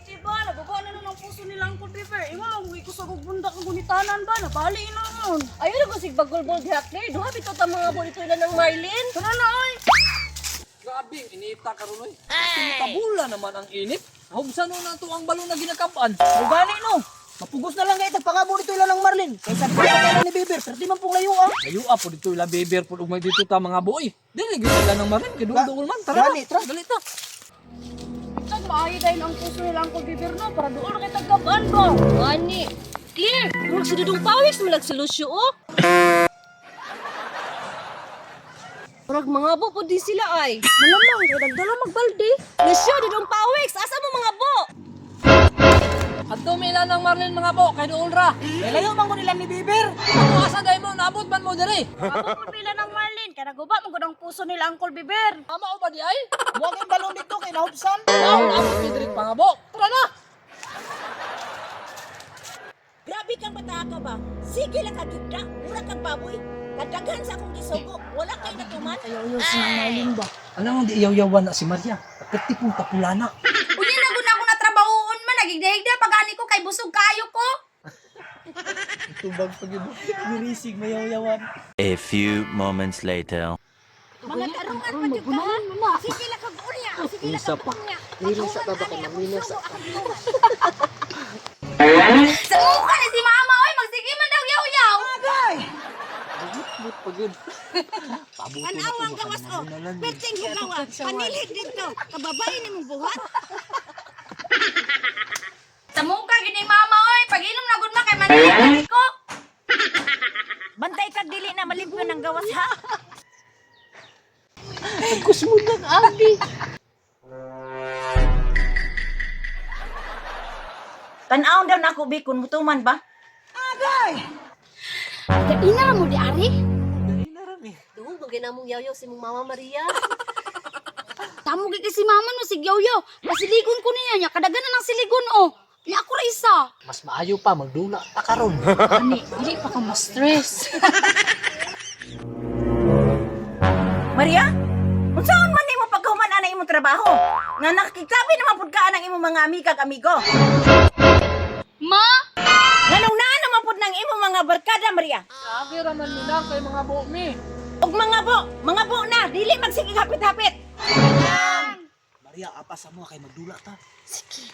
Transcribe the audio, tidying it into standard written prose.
Pwede ba? Nababa na nun ang puso nila Uncle Beaver. Ingon, ang ko sa bunda kang gunitanan ba? Nabali na nun. Ayaw na ko sig bagulbol diha, Claire. Duha bitaw ta mga bonito ila ng Marlin. Tara na, oy! Grabe, ang inita karon oy. Tabula naman ang init. Nahubsan no na to ang balon na ginakapan. Gani no. Mapugos na lang kay tagpangabo dito ila ng Marlin. Kaysa pa kay ni Beaver, perdi man pong layo ah. Layo ah, po dito ila beber po ugmay dito ta mga boy. Dili gyud sila ng Marlin kay duol man. Tara. Gani, tara. Dali ta. Tag, maayo dahil ang puso nila Uncle Beaver no. Para doon na kita gabaan ba? Gani. Claire, murag si Dudong Pawis man nagsilusyo oh. Murag mga bo po din sila ay. Malamang, kaya nagdala magbalde. Lusyo, Dudong Pawis, asa mo mga bo? Adto mi ila ng Marlin mga bo kay duol ra. Kay layo man ko nila ni Beaver. Ako asa dai mo naabot man mo diri. Ako po pila ng Marlin. Kaya naguba mo ang puso nila Uncle Beaver. Tama o ba di ay? Mo kay balon dito kay nahubsan. Mao naabot mi diri pangabo. Tara na. Grabe kang bata ka ba? Sige lang ka gigda, mura kang baboy. Kadaghan sa akong gisugo, wala kay natuman. Ayaw si Marlin ba? Alam mo di iyaw-yawan na si Maria. Perti pong tapulana. Unya na gud ako natrabahoon man nagigdahigda pag ani ko kay busog kaayo ko. Tubag pag Nirisig mayaw-yawan. A few moments later. Mga tarungan pa jud ka. ha? Sige lang kag unya, sige lang kag unya. Pag-uman ani akong sugo, akong ginuman. Sa mukha ni si mama oy magsige man daw yaw-yaw. But pag yun. Pabuto na Tanaw to ang gawas o. Perting hugawa, panilhig dito. Kababay nimong buhat. Sa mukha gid ni mama oy pag-inom na gud ma kay manilhig ko. Bantay kag dili na malimpyo ng gawas ha. Tan-awon daw na ako bi kun mutuman ba? Ina mo di ari. Duhog man ginamong yaw-yaw si mong Mama Maria. Tamo gid kay si mama no sig yaw-yaw. Pasiligon ko niya nya kadaghan na ng siligon oh. Nya ako ra isa. Mas maayo pa magdula ta karon. Ani, dili pa ka ma-stress. Maria, unsaon man nimo pagkahuman ana imong trabaho? Nga nakikitabi naman pud ka anang imong mga amiga ag amigo. Ma, Nganong naa naman pud nang imong mga barkada, Maria? Agi ra man nila kay mga bo mi. Og mga bo na, dili magsige hapit-hapit. Maria, apa sa mo kay magdula ta. Sige.